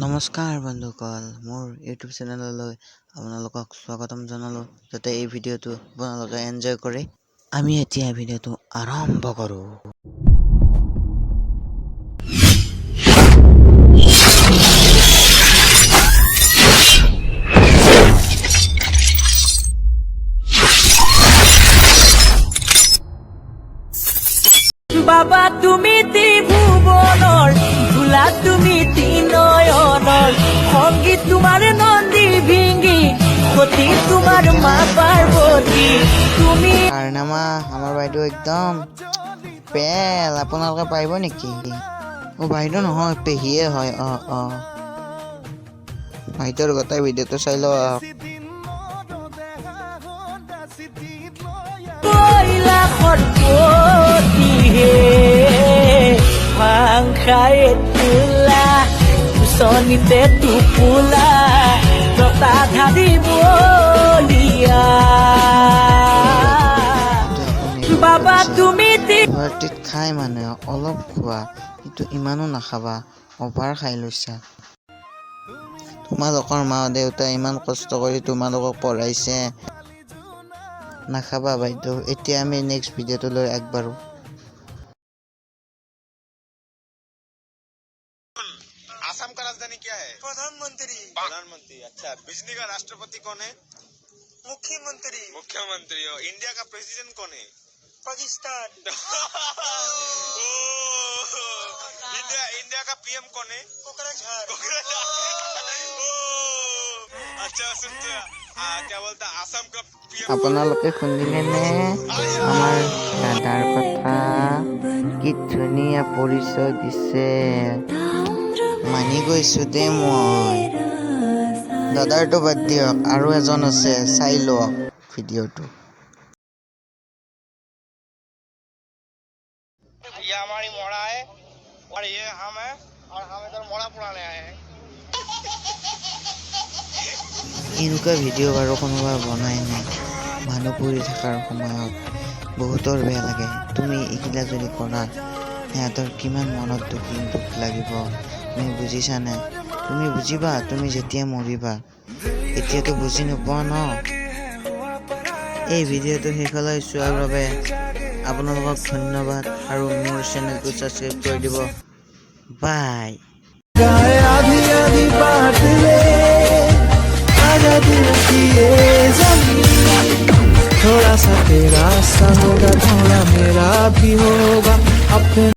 নমস্কাৰ বন্ধুসকল, মোৰ ইউটিউব চেনেললৈ আপোনালোকক স্বাগতম জনালোঁ, যাতে এই ভিডিঅ'টো আপোনালোকে এনজয় কৰে। আমি এতিয়া ভিডিঅ'টো আৰম্ভ কৰোঁ। বাবা, তুমি ত্ৰিভুৱনৰ ভোলা, তুমি ত্ৰিনয়নৰ সংগীত, তোমাৰ নন্দী ভিংগি, সতী তোমাৰ মা পাৰ্বতী তুমি। কাৰনামা আমাৰ বাইদেউ একদম পেল। আপোনালোকে পাৰিব নেকি? অ' বাইদেউ নহয়, পেহীয়ে হয়। অঁ অঁ বাইদেউৰ গোটেই ভিডিঅ'টো চাই লওক। কৈলাসৰ পতি হে, ভাং খায়ে তোলা, চনিতে টোপোলা, জটাধাৰী বলিয়া। এইটো আপুনি বাবা, তুমি পাৰ্টিত খাই মানুহে, অলপ খোৱা, কিন্তু ইমানো নাখাবা। অভাৰ খাই লৈছা। তোমালোকৰ মা দেউতাই ইমান কষ্ট কৰি তোমালোকক পঢ়াইছে। নাখাবা বাইদেউ। এতিয়া আমি নেক্সট ভিডিঅ'টো লৈ আগবাঢ়ো। असम का राजधानी क्या है? प्रधानमंत्री। प्रधानमंत्री। अच्छा, बिजली का राष्ट्रपति कौन है? मुख्यमंत्री। मुख्यमंत्री। और इंडिया का प्रेसिडेंट कौन है? पाकिस्तान। ओ, इंडिया इंडिया का पीएम कौन है? कोकराझार। ओ, अच्छा, सुन तो, क्या बोलता, असम का पीएम? আপোনালোকে শুনিলেনে আমাৰ দাদাৰ কথা? কি ধুনীয়া পৰিচয় দিছে। মানি গৈছো দেই মই। দাদাৰটো বাদ দিয়ক, আৰু এজন আছে, চাই লওক ভিডিঅ'টো। ये हमारी मोड़ा है और ये हम है और हम इधर मोड़ा पुराने आए हैं। এনেকুৱা ভিডিঅ' বাৰু কোনোবা বনাই নাই? মানুহ পৰি থকাৰ সময়ত বহুতৰ বেয়া লাগে। তুমি এইগিলা যদি কৰা, সিহঁতৰ কিমান মনত দুখ লাগিব, তুমি বুজিছানে? তুমি বুজিবা তুমি যেতিয়া মৰিবা। এতিয়াতো বুজি নোপোৱা ন। এই ভিডিঅ'টো শেষলৈ চোৱাৰ বাবে আপোনালোকক ধন্যবাদ আৰু মোৰ চেনেলটো ছাবস্ক্ৰাইব কৰি দিব। বাই। आधी आधी बांट ले, आजा दिल की ये जमीन। थोड़ा सा तेरा सा होगा, थोड़ा मेरा भी होगा अपने।